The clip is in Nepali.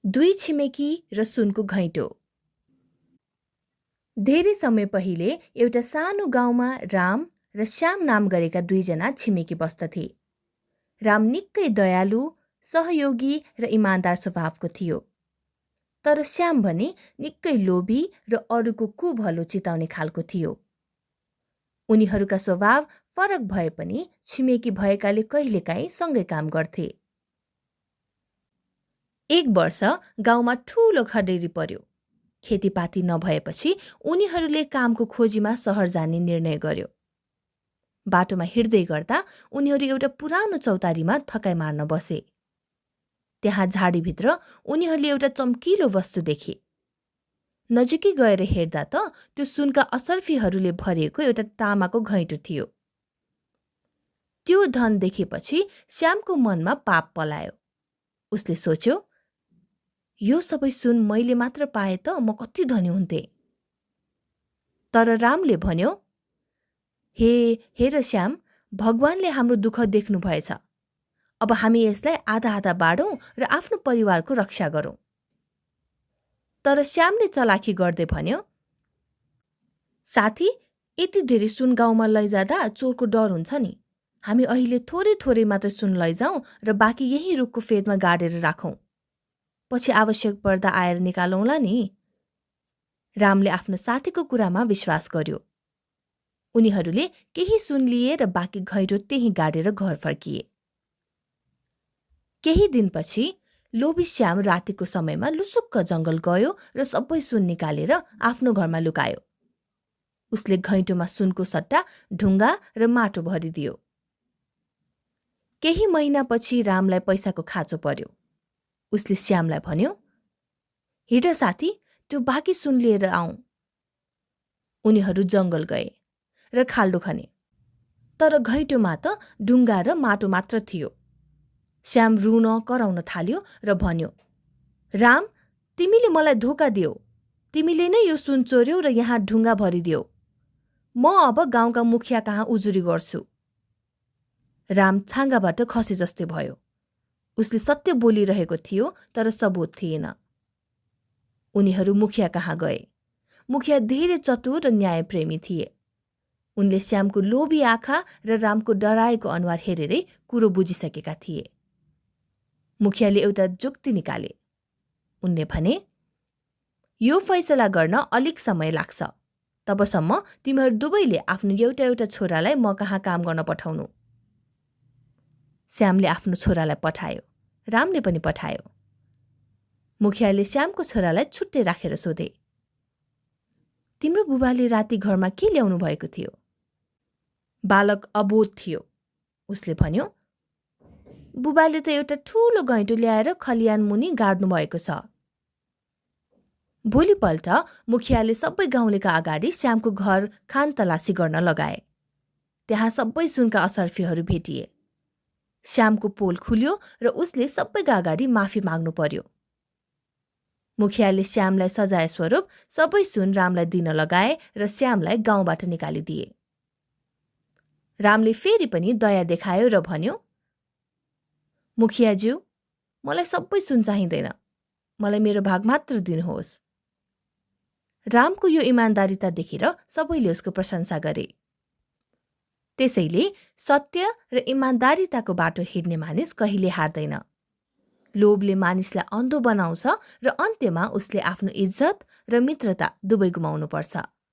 दुई छिमेकी र सुनको घैँटो। धेरै समय पहिले एउटा सानो गाउँमा राम र श्याम नाम गरेका दुईजना छिमेकी बस्दथे। राम निकै दयालु, सहयोगी र इमान्दार स्वभावको थियो। तर श्याम भने निकै लोभी र अरूको कुभलो चिताउने खालको थियो। उनीहरूका स्वभाव फरक भए पनि छिमेकी भएकाले कहिलेकाहीँ सँगै काम गर्थे। एक वर्ष गाउँमा ठूलो खडेरी पर्यो। खेतीपाती नभएपछि उनीहरूले कामको खोजीमा सहर जाने निर्णय गर्यो। बाटोमा हिँड्दै गर्दा उनीहरू एउटा पुरानो चौतारीमा थकाइ मार्न बसे। त्यहाँ झाडीभित्र उनीहरूले एउटा चम्किलो वस्तु देखे। नजिकै गएर हेर्दा त त्यो सुनका असर्फीहरूले भरिएको एउटा तामाको घैँटो थियो। त्यो धन देखेपछि श्यामको मनमा पाप पलायो। उसले सोच्यो, यो सबै सुन मैले मात्र पाए त म कति धनी हुन्थे। तर रामले भन्यो, हेर श्याम, भगवानले हाम्रो दुःख देख्नु भएछ। अब हामी यसलाई आधा आधा बाँडौँ र आफ्नो परिवारको रक्षा गरौँ। तर श्यामले चलाखी गर्दै भन्यो, साथी, यति धेरै सुन गाउँमा लैजाँदा चोरको डर हुन्छ नि। हामी अहिले थोरै थोरै मात्र सुन लैजाउँ र बाँकी यही रुखको फेदमा गाडेर राखौँ। पछि आवश्यक पर्दा आएर निकालौँला नि। रामले आफ्नो साथीको कुरामा विश्वास गर्यो। उनीहरूले केही सुन लिए र बाँकी घैँटो त्यही गाडेर घर फर्किए। केही दिनपछि लोभी श्याम रातिको समयमा लुसुक्क जङ्गल गयो र सबै सुन निकालेर आफ्नो घरमा लुकायो। उसले घैँटोमा सुनको सट्टा ढुङ्गा र माटो भरिदियो। केही महिनापछि रामलाई पैसाको खाँचो पर्यो। उसले श्यामलाई भन्यो, हिँड साथी, त्यो बाँकी सुन लिएर आऊ। उनीहरू जङ्गल गए र खाल्डो खने। तर घैँटोमा त ढुङ्गा र माटो मात्र थियो। श्याम रुन कराउन थाल्यो र भन्यो, राम, तिमीले मलाई धोका दियौ। तिमीले नै यो सुन चोर्यौ र यहाँ ढुङ्गा भरिदियौ। म अब गाउँका मुखिया कहाँ उजुरी गर्छु। राम छाँगाबाट खसे जस्तै भयो। उसले सत्य बोलिरहेको थियो, तर सबुत थिएन। उनीहरू मुखिया कहाँ गए। मुखिया धेरै चतुर र न्यायप्रेमी थिए। उनले श्यामको लोभी आँखा र रामको डराएको अनुहार हेरेरै कुरो बुझिसकेका थिए। मुखियाले एउटा जुक्ति निकाले। उनले भने, यो फैसला गर्न अलिक समय लाग्छ। तबसम्म तिमीहरू दुवैले आफ्नो एउटा एउटा छोरालाई म कहाँ काम गर्न पठाउनु। श्यामले आफ्नो छोरालाई पठायो। रामले पनि पठायो। मुखियाले श्यामको छोरालाई छुट्टै राखेर सोधे, तिम्रो बुबाले राति घरमा के ल्याउनु भएको थियो? बालक अबोध थियो। उसले भन्यो, बुबाले त एउटा ठूलो घैँटो ल्याएर खलियान मुनि गाड्नु भएको छ। भोलिपल्ट मुखियाले सबै गाउँलेका अगाडि श्यामको घर खानतलासी गर्न लगाए। त्यहाँ सबै सुनका असर्फीहरू भेटिए। श्यामको पोल खुल्यो र उसले सबैका अगाडि माफी माग्नु पर्यो। मुखियाले श्यामलाई सजाय स्वरूप सबै सुन रामलाई दिन लगाए र श्यामलाई गाउँबाट निकालिदिए। रामले फेरि पनि दया देखायो र भन्यो, मुखियाज्यू, मलाई सबै सुन चाहिँदैन। मलाई मेरो भाग मात्र दिनुहोस्। रामको यो इमान्दारिता देखेर सबैले उसको प्रशंसा गरे। त्यसैले सत्य र इमान्दारिताको बाटो हिँड्ने मानिस कहिले हार्दैन। लोभले मानिसलाई अन्धो बनाउँछ र अन्त्यमा उसले आफ्नो इज्जत र मित्रता दुवै गुमाउनु पर्छ।